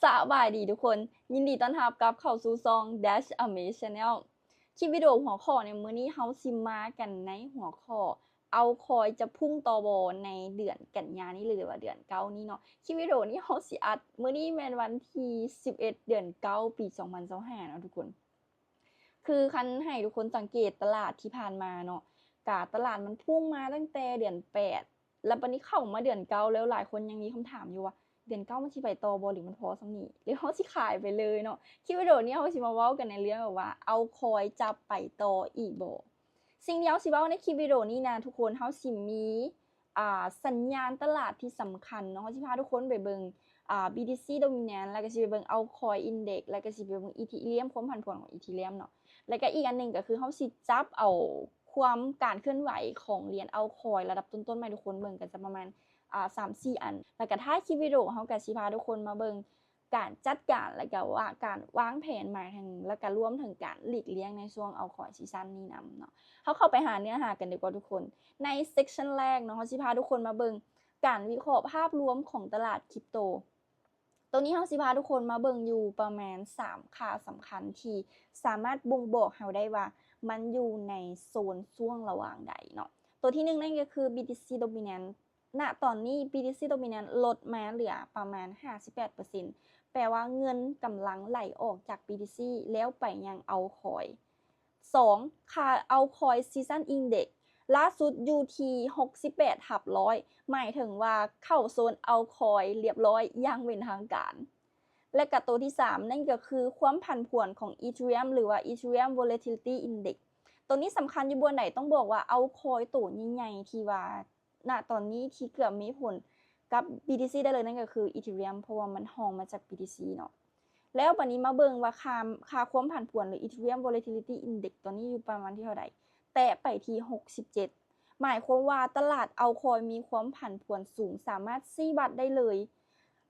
ສະບາຍດີທຸກຄົນ, ຍິນດີຕ້ອນຮັບກັບເຂົ້າສູ່ຊ່ອງ Dash Amazed Channel. ຄລິບວິດີໂອຫົວຂໍ້ໃນມື້ນີ້ ເຮົາຊິມາກັນໃນຫົວຂໍ້ ເອົາຄອຍຈະພຸ່ງຕໍ່ບໍ່ໃນເດືອນກັນຍານີ້ ຫຼືວ່າເດືອນເກົ້ານີ້ເນາະ. ຄລິບວິດີໂອນີ້ເຮົາຊິອັດ ມື້ນີ້ແມ່ນວັນທີສິບເອັດ ເດືອນເກົ້າ ປີສອງພັນຊາວຫ້າເນາະທຸກຄົນ. ຄືຄັນໃຫ້ທຸກຄົນສັງເກດຕະຫຼາດທີ່ຜ່ານມາເນາະ, ກະຕະຫຼາດມັນພຸ່ງມາຕັ້ງແຕ່ເດືອນແປດ ແລ້ວບັດນີ້ເຂົ້າມາເດືອນເກົ້າແລ້ວ ຫຼາຍຄົນຍັງມີຄຳຖາມຢູ່ວ່າ ເດືອນເກົ້າມັນຊິໄປຕໍ່ບໍ່ ຫຼືມັນພໍສ່ຳນີ້ ຫຼືເຮົາຊິຂາຍໄປເລີຍເນາະ. ຄລິບວິດີໂອນີ້ເຮົາຊິມາເວົ້າກັນໃນເລື່ອງແບບວ່າ ເອົາຄອຍຈະໄປຕໍ່ອີກບໍ່? ສິ່ງທີ່ເຮົາຊິເວົ້າໃນຄລິບວິດີໂອນີ້ນະທຸກຄົນ, ເຮົາຊິມີ ອ່າ ສັນຍານຕະຫຼາດທີ່ສຳຄັນເນາະ. ເຮົາຊິພາທຸກຄົນໄປເບິ່ງ ອ່າ BTC Dominance ແລ້ວກໍຊິໄປເບິ່ງ Altcoin Index ແລ້ວກໍຊິໄປເບິ່ງ Ethereum ຄວາມຜັນຜວນຂອງ Ethereum ເນາະ. ແລ້ວກໍອີກອັນໜຶ່ງກໍຄືເຮົາຊິຈັບເອົາຄວາມການເຄື່ອນໄຫວຂອງຫຼຽນ Altcoin ລະດັບຕົ້ນໆ ມາໃຫ້ທຸກຄົນເບິ່ງ ກໍຈະປະມານ ອ່າ ສາມສີ່ອັນ. ແລ້ວກໍທ້າຍຄລິບວິດີໂອເຮົາກໍຊິພາທຸກຄົນມາເບິ່ງ ການຈັດການ ແລ້ວກະວ່າການວາງແຜນ ໝາຍເຖິງ ແລ້ວກະລວມເຖິງການຫຼີກລ່ຽງໃນຊ່ວງ Altcoin Season ນີ້ນຳເນາະ. ເຮົາເຂົ້າໄປຫາເນື້ອຫາກັນດີກວ່າທຸກຄົນ. ໃນ section ແລກເນາະ, ເຮົາຊິພາທຸກຄົນມາເບິ່ງການວິເຄາະພາບລວມຂອງຕະຫຼາດ Crypto. ໂຕນີ້ເຮົາຊິພາທຸກຄົນມາເບິ່ງຢູ່ປະມານສາມຄ່າສຳຄັນທີ່ສາມາດບົ່ງບອກເຮົາໄດ້ວ່າມັນຢູ່ໃນໂຊນຊ່ວງລະຫວ່າງໃດເນາະ. ໂຕທີໜຶ່ງນັ້ນກໍຄື BTC Dominance. ນະຕອນນີ້ BTC Dominance ລົດມາເຫຼືອປະມານຫ້າສິບແປດເປີເຊັນ ແປວ່າເງິນກຳລັງໄຫຼອອກຈາກ BTC ແລ້ວໄປຍັງ Altcoin. ສອງ ຄ່າ Altcoin Season Index ລ່າສຸດຢູ່ທີ່ຫົກສິບແປດທັບຮ້ອຍ ໝາຍເຖິງວ່າເຂົ້າໂຊນ Altcoin ລຽບຮ້ອຍຢ່າງເປັນທາງການ. ແລະກະໂຕທີສາມນັ້ນກໍຄືຄວາມຜັນຜວນຂອງ Ethereum ຫຼືວ່າ Ethereum Volatility Index. ໂຕນີ້ສຳຄັນຢູ່ບ່ອນໃດ? ຕ້ອງບອກວ່າ Altcoin ໂຕໃຫຍ່ໆ ທີ່ວ່າ ນະຕອນນີ້ທີ່ເກືອບມີຜົນກັບ BTC ໄດ້ເລີຍ ນັ້ນກໍຄື Ethereum ເພາະວ່າມັນຮອງມາຈາກ BTC ເນາະ. ແລ້ວບັດນີ້ມາເບິ່ງວ່າຄ່າ ຄ່າຄວາມຜັນຜວນ ຫຼື Ethereum Volatility Index ຕອນນີ້ຢູ່ປະມານທີ່ເທົ່າໃດ? ແຕະໄປທີ່ຫົກສິບເຈັດ ໝາຍຄວາມວ່າຕະຫຼາດ Altcoin ມີຄວາມຜັນຜວນສູງ ສາມາດຊີ້ວັດໄດ້ເລີຍ.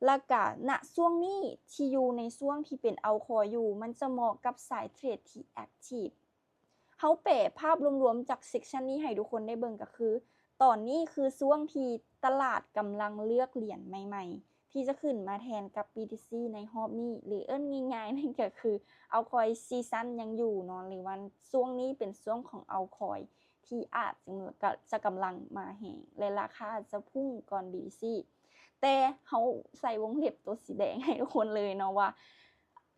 ແລ້ວກະນະຊ່ວງນີ້ທີ່ຢູ່ໃນຊ່ວງທີ່ເປັນ Altcoin ຢູ່ ມັນຈະເໝາະກັບສາຍເທຣດທີ່ active. ເຮົາແປພາບລວມໆຈາກ section ນີ້ໃຫ້ທຸກຄົນໄດ້ເບິ່ງ ກໍຄືຕອນນີ້ຄືຊ່ວງທີ່ຕະຫຼາດກຳລັງເລືອກຫຼຽນໃໝ່ໆ ທີ່ຈະຂຶ້ນມາແທນກັບ BTC ໃນຮອບນີ້ ຫຼືເອີ້ນງ່າຍໆນັ້ນກໍຄື Altcoin Season ຍັງຢູ່ເນາະ ຫຼືວ່າຊ່ວງນີ້ເປັນຊ່ວງຂອງ Altcoin ທີ່ອາດຈະ ຈະກຳລັງມາແຮງ ແລະລາຄາຈະພຸ່ງກ່ອນ BTC. ແຕ່ເຮົາໃສ່ວົງເລັບຕົວສີແດງໃຫ້ທຸກຄົນເລີຍເນາະວ່າ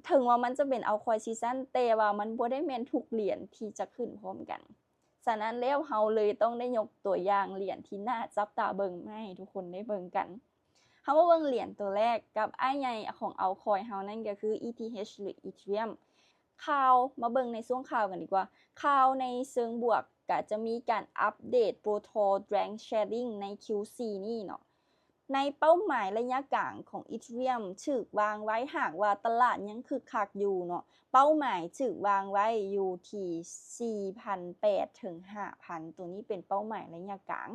ເຖິງວ່າມັນຈະເປັນ Altcoin Season ແຕ່ວ່າມັນບໍ່ໄດ້ແມ່ນທຸກຫຼຽນທີ່ຈະຂຶ້ນພ້ອມກັນ. ສະນັ້ນແລ້ວເຮົາເລີຍຕ້ອງໄດ້ຍົກຕົວຢ່າງຫຼຽນທີ່ໜ້າຈັບຕາເບິ່ງມາໃຫ້ທຸກຄົນໄດ້ເບິ່ງກັນ. ເຮົາມາເບິ່ງຫຼຽນຕົວແລກກັບອ້າຍໃຫຍ່ຂອງ Altcoin ເຮົາ ນັ້ນກໍຄື ETH ຫຼື Ethereum. ຂ່າວ ມາເບິ່ງໃນຊ່ວງຂ່າວກັນດີກວ່າ. ຂ່າວໃນເຊີງບວກ ກະຈະມີການອັບເດດ Protocol Rank Sharing ໃນ Q four ນີ້ເນາະ. ໃນເປົ້າໝາຍໄລຍະກາງຂອງ Ethereum ຖືກວາງໄວ້ ຫາກວ່າຕະຫຼາດຍັງຄຶກຄັກຢູ່ເນາະ, ເປົ້າໝາຍຖືກວາງໄວ້ຢູ່ທີ່ສີ່ພັນແປດເຖິງຫ້າພັນ ໂຕນີ້ເປັນເປົ້າໝາຍໄລຍະກາງ.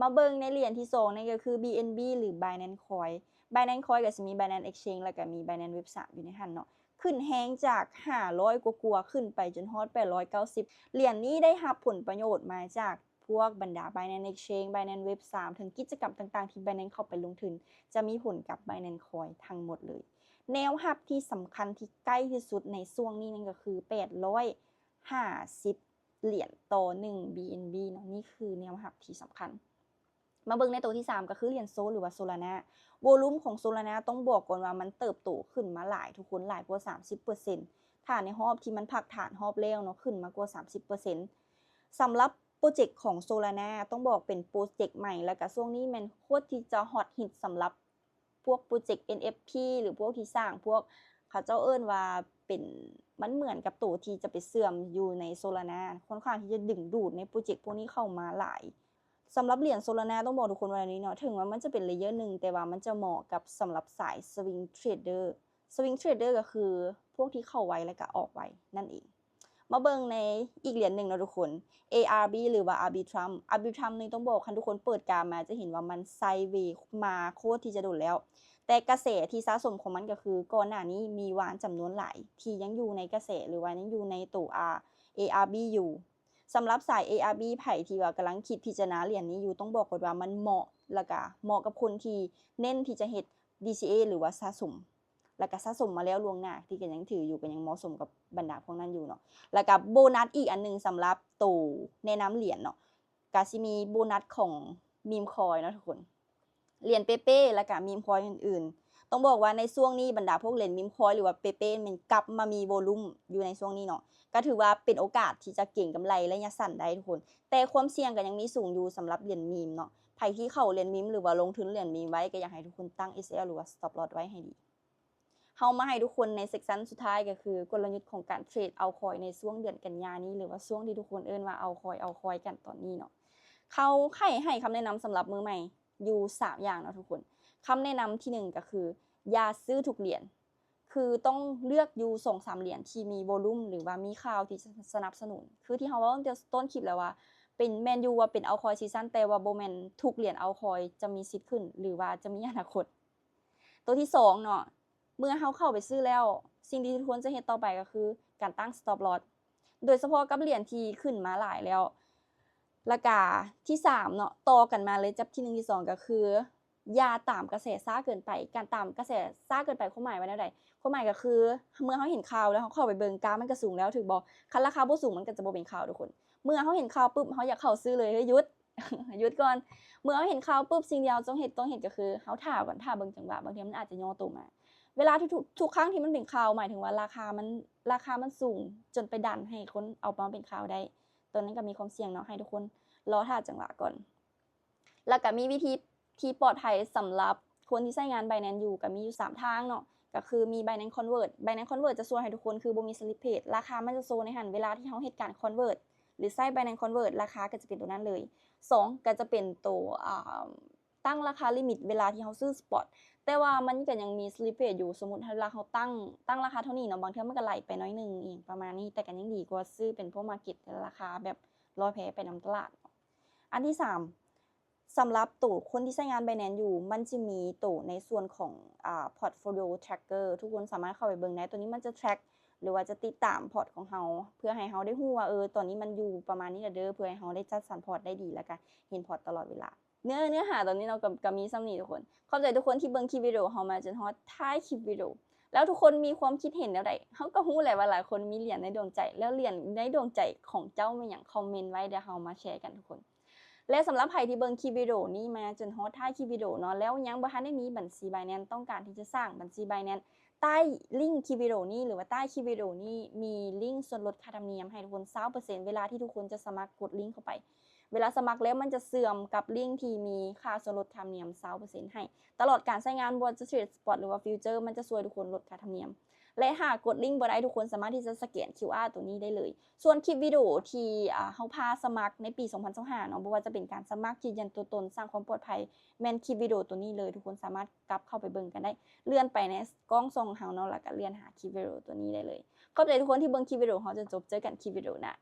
ມາເບິ່ງໃນຫຼຽນທີສອງ ນັ້ນກໍຄື BNB ຫຼື Binance Coin. Binance Coin ກໍຊິມີ Binance Exchange ແລ້ວກໍມີ Binance Web ສາມ ຢູ່ໃນຫັ້ນເນາະ. ຂຶ້ນແຮງຈາກຫ້າຮ້ອຍກວ່າໆ ຂຶ້ນໄປຈົນຮອດແປດຮ້ອຍເກົ້າສິບ. ຫຼຽນນີ້ໄດ້ຮັບຜົນປະໂຫຍດມາຈາກພວກບັນດາ Binance Exchange, Binance Web ສາມ ເຖິງກິດຈະກຳຕ່າງໆທີ່ Binance ເຂົ້າໄປລົງທຶນ ຈະມີຜົນກັບ Binance Coin ທັງໝົດເລີຍ. ແນວຮັບທີ່ສຳຄັນທີ່ໃກ້ທີ່ສຸດໃນຊ່ວງນີ້ນັ້ນກໍຄືແປດຮ້ອຍຫ້າສິບຫຼຽນຕໍ່ໜຶ່ງ BNB ເນາະ. ນີ້ຄືແນວຮັບທີ່ສຳຄັນ. ມາເບິ່ງໃນໂຕທີສາມ ກໍຄືຫຼຽນ Sol ຫຼືວ່າ Solana. ໂວລຸມຂອງ Solana ຕ້ອງບອກກ່ອນວ່າມັນເຕີບໂຕຂຶ້ນມາຫຼາຍທຸກຄົນ, ຫຼາຍກວ່າສາມສິບເປີເຊັນ. ຖ້າໃນຮອບທີ່ມັນພັກຖານຮອບແລ້ວເນາະ, ຂຶ້ນມາກວ່າສາມສິບເປີເຊັນ. ສຳລັບໂປຣເຈັກຂອງ Solana ຕ້ອງບອກເປັນໂປຣເຈັກໃໝ່ ແລ້ວກະຊ່ວງນີ້ແມ່ນໂຄດທີ່ຈະ hot hit ສຳລັບ ພວກໂປຣເຈັກ NFT ຫຼືພວກທີ່ສ້າງ ພວກເຂົາເຈົ້າເອີ້ນວ່າເປັນ ມັນເໝືອນກັບໂຕທີ່ຈະໄປເຊື່ອມຢູ່ໃນ Solana ຄ່ອນຂ້າງທີ່ຈະດຶງດູດໃນໂປຣເຈັກພວກນີ້ເຂົ້າມາຫຼາຍ. ສຳລັບຫຼຽນ Solana ຕ້ອງບອກທຸກຄົນວ່າແນວນີ້ເນາະ, ເຖິງວ່າມັນຈະເປັນ layer ໜຶ່ງ ແຕ່ວ່າມັນຈະເໝາະກັບສຳລັບສາຍ swing trader. Swing trader ກໍຄືພວກທີ່ເຂົ້າໄວ ແລ້ວກໍອອກໄວນັ້ນເອງ. ມາເບິ່ງໃນອີກຫຼຽນໜຶ່ງເນາະທຸກຄົນ, ARB ຫຼືວ່າ Arbitrum. Arbitrum ນີ້ຕ້ອງບອກ ຄັນທຸກຄົນເປີດກາມາຈະເຫັນວ່າມັນໄຊເວມາໂຄດທີ່ຈະດົນແລ້ວ, ແຕ່ກະແສທີ່ສະສົມຂອງມັນກໍຄື ກ່ອນໜ້ານີ້ມີວານຈຳນວນຫຼາຍທີ່ຍັງຢູ່ໃນກະແສ ຫຼືວ່າຍັງຢູ່ໃນໂຕ ARB ຢູ່. ສຳລັບສາຍ ARB ໃຜທີ່ວ່າກຳລັງຄິດພິຈາລະນາຫຼຽນນີ້ຢູ່ ຕ້ອງບອກກ່ອນວ່າມັນເໝາະ ແລ້ວກະເໝາະກັບຄົນທີ່ເນັ້ນທີ່ຈະເຮັດ DCA ຫຼືວ່າສະສົມ. ແລ້ວກໍສະສົມມາແລ້ວລ່ວງໜ້າ ທີ່ກໍຍັງຖືຢູ່ ກໍຍັງເໝາະສົມກັບບັນດາພວກນັ້ນຢູ່ເນາະ. ແລ້ວກໍໂບນັດອີກອັນໜຶ່ງສຳລັບໂຕແນະນຳຫຼຽນເນາະ ກໍຊິມີໂບນັດຂອງ meme coin ເນາະທຸກຄົນ ຫຼຽນເປເປ້ ແລ້ວກະ meme coin ອື່ນໆ. ຕ້ອງບອກວ່າໃນຊ່ວງນີ້ບັນດາພວກຫຼຽນ meme coin ຫຼືວ່າເປເປ້ ແມ່ນກັບມາມີໂວລຸມຢູ່ໃນຊ່ວງນີ້ເນາະ ກໍຖືວ່າເປັນໂອກາດທີ່ຈະເກັງກຳໄລໄລຍະສັ້ນໄດ້ທຸກຄົນ. ແຕ່ຄວາມສ່ຽງກໍຍັງມີສູງຢູ່ສຳລັບຫຼຽນ meme ເນາະ. ໃຜທີ່ເຂົ້າຫຼຽນ meme ຫຼືວ່າລົງທຶນຫຼຽນ meme ໄວ້ ກໍຢາກໃຫ້ທຸກຄົນຕັ້ງ SL ຫຼືວ່າ stop loss ໄວ້ໃຫ້ດີ. ເຮົາມາໃຫ້ທຸກຄົນໃນ section ສຸດທ້າຍ ກໍຄືກົນລະຍຸດຂອງການເທຣດ altcoin ໃນຊ່ວງເດືອນກັນຍານີ້ ຫຼືວ່າຊ່ວງທີ່ທຸກຄົນເອີ້ນວ່າ altcoin altcoin ກັນຕອນນີ້ເນາະ. ເຂົາໃຫ້ ໃຫ້ຄຳແນະນຳສຳລັບມືໃໝ່ຢູ່ສາມຢ່າງເນາະທຸກຄົນ. ຄຳແນະນຳທີໜຶ່ງກໍຄື ຢ່າຊື້ທຸກຫຼຽນ ຄືຕ້ອງເລືອກຢູ່ສອງສາມຫຼຽນທີ່ມີໂວລຸມ ຫຼືວ່າມີຂ່າວທີ່ສະໜັບສະໜູນ. ຄືທີ່ເຮົາເວົ້າຕັ້ງແຕ່ຕົ້ນຄລິບແລ້ວວ່າ ເປັນ ແມ່ນຢູ່ວ່າເປັນ altcoin season ແຕ່ວ່າບໍ່ແມ່ນທຸກຫຼຽນ altcoin ຈະມີສິດຂຶ້ນ ຫຼືວ່າຈະມີອະນາຄົດ. ໂຕທີສອງເນາະ ເມື່ອເຮົາເຂົ້າໄປຊື້ແລ້ວ ສິ່ງທີ່ທຸກຄົນຈະເຮັດຕໍ່ໄປກໍຄືການຕັ້ງ stop loss ໂດຍສະເພາະກັບຫຼຽນທີ່ຂຶ້ນມາຫຼາຍແລ້ວ. ແລ້ວກະທີສາມເນາະ ຕໍ່ກັນມາເລີຍ ຈັບທີໜຶ່ງ ທີສອງ ກໍຄື ຢ່າຕາມກະແສຊ້າເກີນໄປ. ການຕາມກະແສຊ້າເກີນໄປຄວາມໝາຍວ່າແນວໃດ? ຄວາມໝາຍກໍຄື ເມື່ອເຮົາເຫັນຂ່າວແລ້ວ ເຮົາເຂົ້າໄປເບິ່ງ ກາມັນກໍສູງແລ້ວ ຖືກບໍ່? ຄັນລາຄາບໍ່ສູງ ມັນກໍຈະບໍ່ເປັນຂ່າວທຸກຄົນ. ເມື່ອເຮົາເຫັນຂ່າວປຶບ ເຮົາຢາກເຂົ້າຊື້ເລີຍ ເຮີ້ຍ ຢຸດ ຢຸດກ່ອນ. ເມື່ອເຮົາເຫັນຂ່າວປຶບ ສິ່ງທີ່ເຮົາຕ້ອງເຮັດ ຕ້ອງເຮັດກໍຄື ເຮົາຖ້າກ່ອນ ຖ້າເບິ່ງຈັງຫວະ ບາງເທື່ອມັນອາດຈະຍໍໂຕມາ. ເວລາທຸກໆ ທຸກຄັ້ງທີ່ມັນເປັນຂ່າວ ໝາຍເຖິງວ່າລາຄາມັນ ລາຄາມັນສູງຈົນໄປດັນໃຫ້ຄົນເອົາມາເປັນຂ່າວໄດ້. ໂຕນັ້ນກໍມີຄວາມສ່ຽງເນາະ ໃຫ້ທຸກຄົນລໍຖ້າຈັງຫວະກ່ອນ. ແລ້ວກໍມີວິທີທີ່ປອດໄພສຳລັບຄົນທີ່ໃຊ້ງານ Binance ຢູ່ ກໍມີຢູ່ສາມທາງເນາະ ກໍຄືມີ Binance Convert. Binance Convert ຈະຊ່ວຍໃຫ້ທຸກຄົນ ຄືບໍ່ມີ slippage ລາຄາມັນຈະໂຊໃນຫັ້ນ ເວລາທີ່ເຮົາເຮັດການ convert ຫຼືໃຊ້ Binance Convert ລາຄາກໍຈະເປັນໂຕນັ້ນເລີຍ. ສອງ ກໍຈະເປັນໂຕ ອ່າ ຕັ້ງລາຄາລິມິດເວລາທີ່ເຮົາຊື້ spot ແຕ່ວ່າມັນກໍຍັງມີ slippage ຢູ່. ສົມມຸດເວລາເຮົາຕັ້ງ ຕັ້ງລາຄາເທົ່ານີ້ເນາະ ບາງເທື່ອມັນກໍໄຫຼໄປໜ້ອຍໜຶ່ງເອງປະມານນີ້ ແຕ່ກໍຍັງດີກວ່າຊື້ເປັນພວກ market ແລ້ວລາຄາແບບລອຍແພ້ໄປນຳຕະຫຼາດເນາະ. ອັນທີສາມ ສຳລັບໂຕຄົນທີ່ໃຊ້ງານ Binance ຢູ່ ມັນຈະມີໂຕໃນສ່ວນຂອງ ອ່າ Portfolio Tracker ທຸກຄົນສາມາດເຂົ້າໄປເບິ່ງໄດ້. ໂຕນີ້ມັນຈະ track ຫຼືວ່າຈະຕິດຕາມ port ຂອງເຮົາ ເພື່ອໃຫ້ເຮົາໄດ້ຮູ້ວ່າ ເອີ ຕອນນີ້ມັນຢູ່ປະມານນີ້ລະເດີ ເພື່ອໃຫ້ເຮົາໄດ້ຈັດສັນ port ໄດ້ດີ ແລ້ວກະເຫັນ port ຕະຫຼອດເວລາ. ເນື້ອ ເນື້ອຫາຕອນນີ້ເນາະ ກໍ ກໍມີສ່ຳນີ້ທຸກຄົນ. ຂອບໃຈທຸກຄົນທີ່ເບິ່ງຄລິບວິດີໂອເຮົາມາຈົນຮອດທ້າຍຄລິບວິດີໂອ ແລ້ວທຸກຄົນມີຄວາມຄິດເຫັນແນວໃດ? ເຮົາກໍຮູ້ແຫຼະວ່າຫຼາຍຄົນມີຫຼຽນໃນດວງໃຈ ແລ້ວຫຼຽນໃນດວງໃຈຂອງເຈົ້າແມ່ນຫຍັງ? ຄອມເມັນໄວ້ ດຽວເຮົາມາແຊກັນທຸກຄົນ. ແລະ ສຳລັບໃຜທີ່ເບິ່ງຄລິບວິດີໂອນີ້ມາຈົນຮອດທ້າຍຄລິບວິດີໂອເນາະ ແລ້ວຍັງບໍ່ທັນໄດ້ມີບັນຊີ Binance ຕ້ອງການທີ່ຈະສ້າງບັນຊີ Binance ໃຕ້ລິ້ງຄລິບວິດີໂອນີ້ ຫຼືວ່າໃຕ້ຄລິບວິດີໂອນີ້ມີລິ້ງສ່ວນລົດຄ່າທຳນຽມໃຫ້ທຸກຄົນ ຊາວເປີເຊັນ ເວລາທີ່ທຸກຄົນຈະສະໝັກກົດລິ້ງເຂົ້າໄປ. ເວລາສະໝັກແລ້ວ ມັນຈະເຊື່ອມກັບລິ້ງທີ່ມີຄ່າສ່ວນລົດຄ່າທຳນຽມ ຊາວເປີເຊັນ ໃຫ້ຕະຫຼອດການໃຊ້ງານ ບໍ່ວ່າຈະເທຣດ spot ຫຼືວ່າ future ມັນຈະຊ່ວຍທຸກຄົນລົດຄ່າທຳນຽມ. ແລະ ຫາກກົດລິ້ງບໍ່ໄດ້ ທຸກຄົນສາມາດທີ່ຈະສະແກນ QR ຕົວນີ້ໄດ້ເລີຍ. ສ່ວນຄລິບວິດີໂອທີ່ ອ່າ ເຮົາພາສະໝັກໃນປີສອງພັນຊາວຫ້າເນາະ ບໍ່ວ່າຈະເປັນການສະໝັກ ຢືນຢັນຕົວຕົນ ສ້າງຄວາມປອດໄພ ແມ່ນຄລິບວິດີໂອຕົວນີ້ເລີຍ. ທຸກຄົນສາມາດກັບເຂົ້າໄປເບິ່ງກັນໄດ້ ເລື່ອນໄປໃນກ້ອງສ່ອງເຮົາເນາະ ແລ້ວກໍເລື່ອນຫາຄລິບວິດີໂອຕົວນີ້ໄດ້ເລີຍ. ຂອບໃຈທຸກຄົນທີ່ເບິ່ງຄລິບວິດີໂອເຮົາຈົນຈົບ. ເຈີກັນຄລິບວິດີໂອໜ້າ.